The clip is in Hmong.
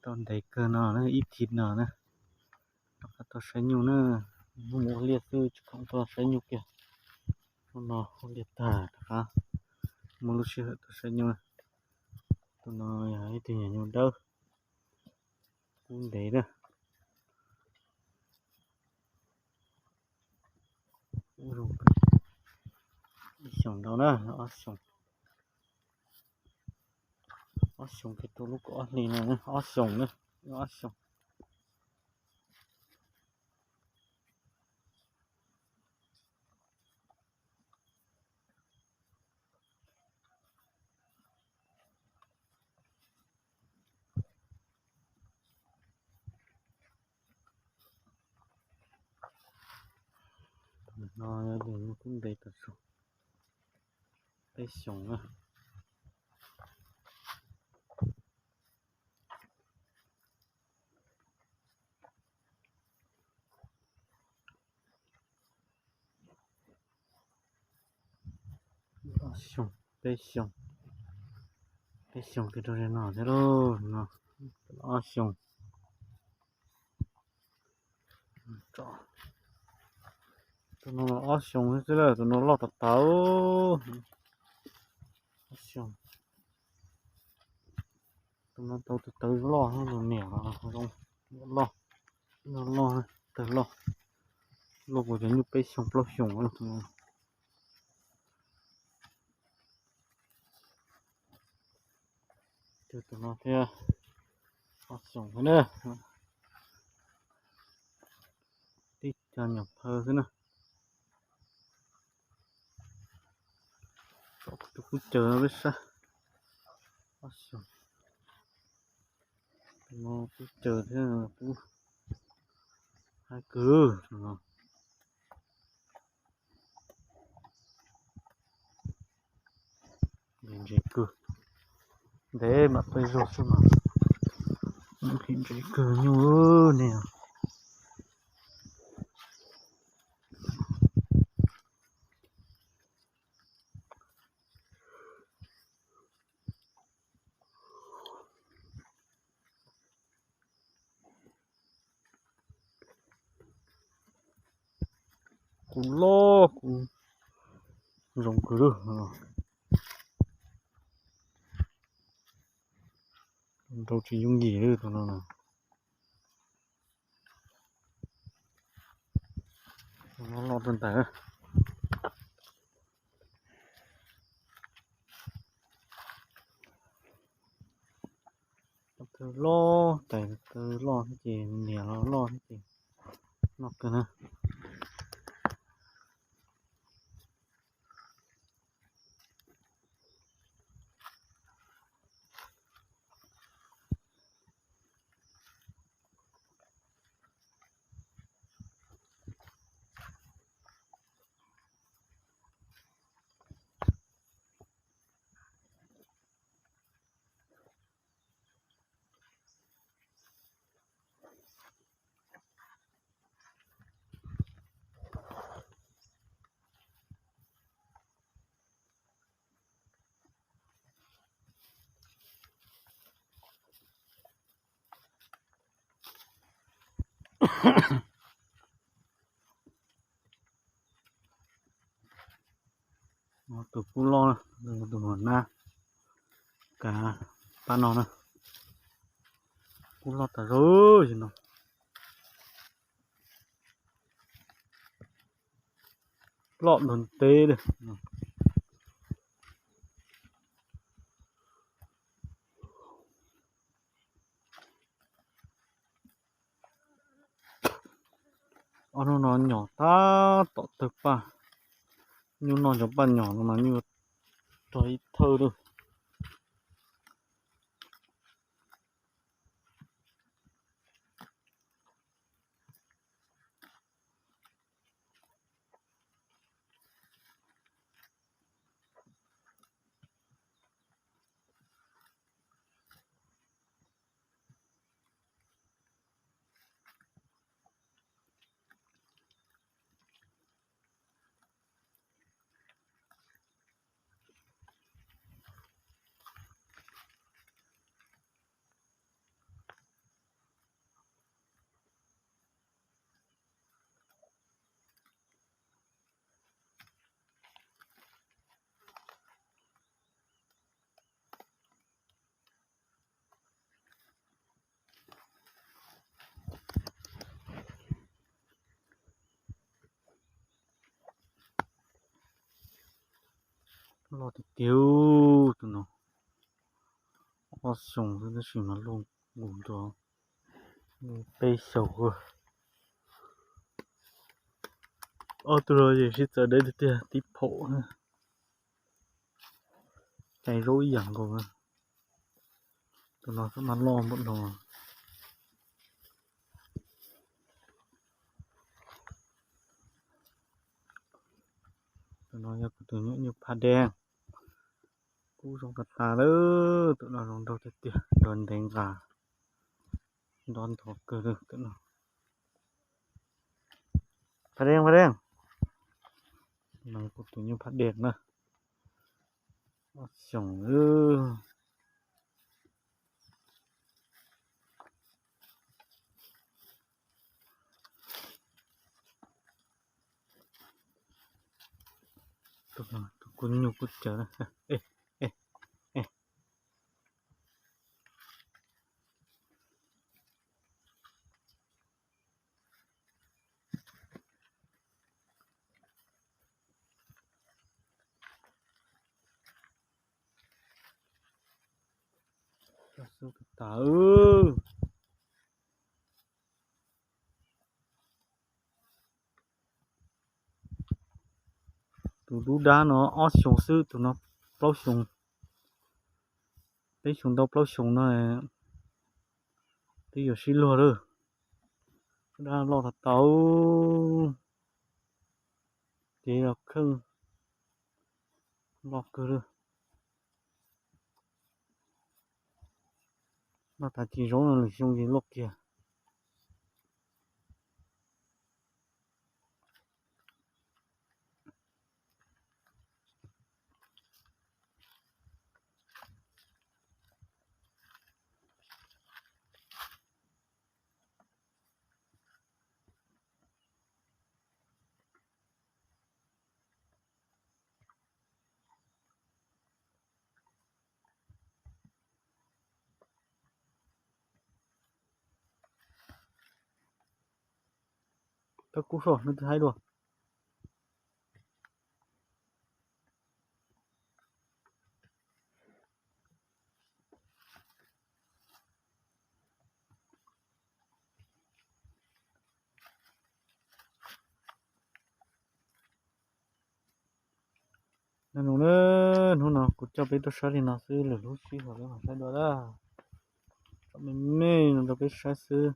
Tau ntev kawg no na, ib thim no na, rov qab tau saib nyuj na. Hnub mus ua liaj xwb tsis khoom tau saib nyuj kiag. Hnub no ua liaj tag rov qab muaj lub sij hawm tau saib nyuj. Tus no yog ib tug nyuam nyuj dawb, kub ntev na. Ib xyoos ntau na, ob xyoos, ob xyoos kiag rau lub kaum ob hlis no, ob xyoos na, ob xyoos. No kub ntev tas su, peb xyoos na. Ob xyoos, peb xyoos, peb xyoos kiag rau ze no thiab lauj. No ob xyoos. Tus no ob xyoos xwb, tus no loj tas tas. Ob xyoos. Tus no tau tus tawv loj, tus niam zoo loj, loj, tawg loj, loj kuv cov nyuj peb xyoos plaub xyoos no. Tus no thiab, ob xyoos thiab na. Tib co nyuam phawj xwb na. Tus kub caws no peb saib. Ob xyoos. Tus no kub caws thiab, kub haib kawg no. Ntse ntse kawg, ntev mam peb zaug xwb mas. Ntse kawg nyuj ne. Kub loj, kub zoo kawg. Nrau tsis yooj yim li tus no na. Loj loj tag ntawd. Taw loj, tais taw loj thiab ces niam los loj thiab ces loj kawg na. Tus kub loj, tus nab kav pab no na, kub loj tas zog no. Loj nrog teb li. Ob hnub no nyom tab tom tawg paj, nyuj noj cov paj nyom no mas nyuj rog ib thawj lawm. Loj tiag tiag tus no. Ob xyoos xwb tab sis mas luaj nkaus nrov peb xyoos. Ob tug no ces sib txawv deb tiag tiag tib phaum. Cais zaub ib yam nkaus. Tus no xwb mas loj npaum no. Tus no yog kuv tus nyuj nyuj phaj dej. Kub zoo tas tas lawm, tus no zoo nraug tiag tiag, nrov ntev nqa, nrov nrov kawg li tus no. Phaj dej, phaj dej. No kuv tus nyuj phaj dej na. Ob xyoos lawm. Tus no tus kub nyuj kub cawv. Xub tas. Tus dub dab no ob xyoos xwb, tus no plaub xyoos, peb xyoos ntau plaub xyoos no. Twb yuav sib luag lawm. Dab loj tas tas. Ces los kheej loj kawg li. Noj tas cig zaub no lwm xyoo ces loj kiag. Koj kub soj no twb haib dua. Hnub no kuv coj peb tuaj saib li no xwb, lwm lub sij hawm peb mam saib dua lawm. Tsom me me no rau peb saib xwb.